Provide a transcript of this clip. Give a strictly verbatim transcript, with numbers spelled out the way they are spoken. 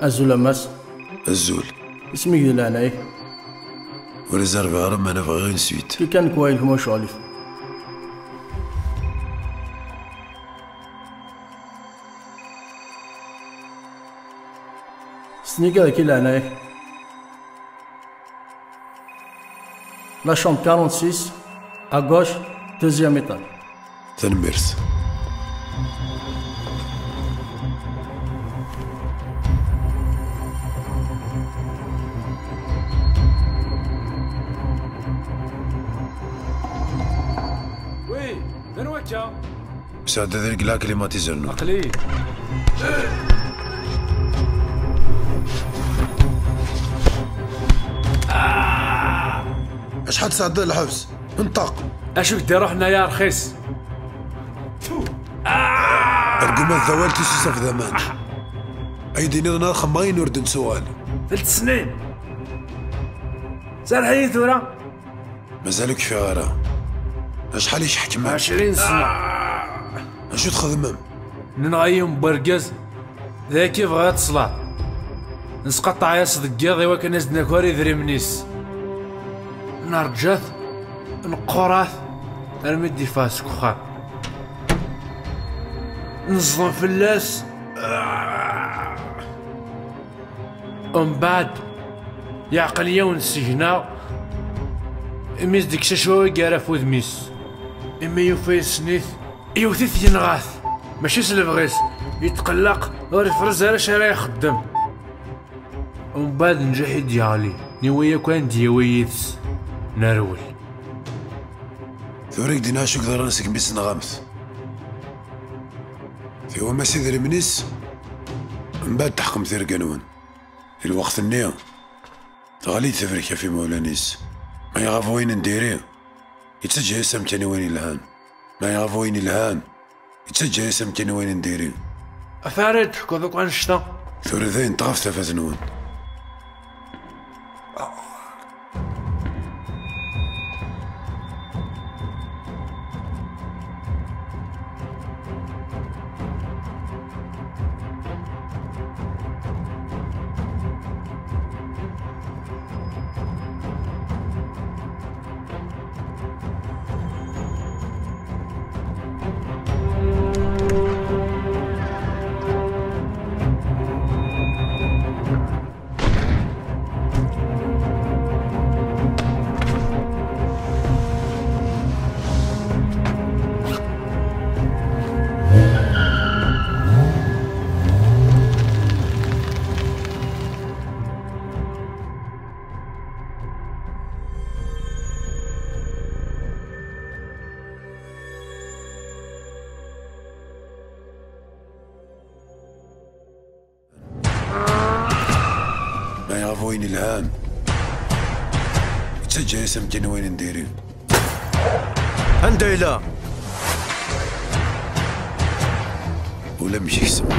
Azul a Mass. Azul. Isem-ik di leɛnaya-k? Ur izerbeɣ ara ma nebɣa une suite. Kika nekk wayel-k ma ccɣel-ik. Snig ad ki leɛnaya-k. La chambre quarante-six, à gauche, deuxième étage. Tanemmirt. Oui, d anwa akka? Sɛedda d regla aklimatizernu. Aql-i. Acḥal tesɛedda lḥebs? Nṭeq! Acu k-d-iruḥen ay arxis? Arguma d awal tisusaf d aman. Ay d-iniḍen ad xemmeɣ ayen ur d-nettuɣal. Telt snin. Serreḥ-iyi tura. Mazal ur kfiɣ ara. Acḥal i k-ḥekmen? Ɛecrin sna. Acu txedmem? Nenɣa yiwen n wergaz, d ayagi bɣiɣ ad teslaḍ. Nesqaṭeɛ-as deg yiḍ i wakken ad s-d-naker idrimen-is. Nerǧa-t, neqqur-at, armi d-yeffeɣ seg uxxam. Neẓḍem fell-as. Umbeɛd, yeɛqel yiwen seg-neɣ, imi s-d-ikkes acwawig gar ɣef wudem-is. Imi yufa yessen-it, yewwet-it yenɣa-t. Mačči s lebɣi-s, yetqelleq, ur ifṛez ara acu ara ixeddem. Umbeɛd njaḥ i d-yeɣli, niwa yakk ad d-yawi yid-s. Nerwel. Tura i k-d-iniɣ acu yeḍran segmi s-tenɣamt. Tewwam-as idrimen-is, mbeɛd teḥkem tirga-nwen. Di lweqt-nni, teɣli-d tebrek ɣef imawlan-is. Ma iɣab wayen n diri, yettaǧǧa-yas amkan i wayen yelhan. Ma iɣab wayen yelhan, yettaǧǧa-yas amkan i wayen n diri. A Farid, teḥkuḍ akk annect-a? Tura dayen tɣab tafat-nwen. Ma iɣab wayen yelhan, yettaǧǧa-yas amkan i wayen n diri. Anda yella? Ulamek yeksem.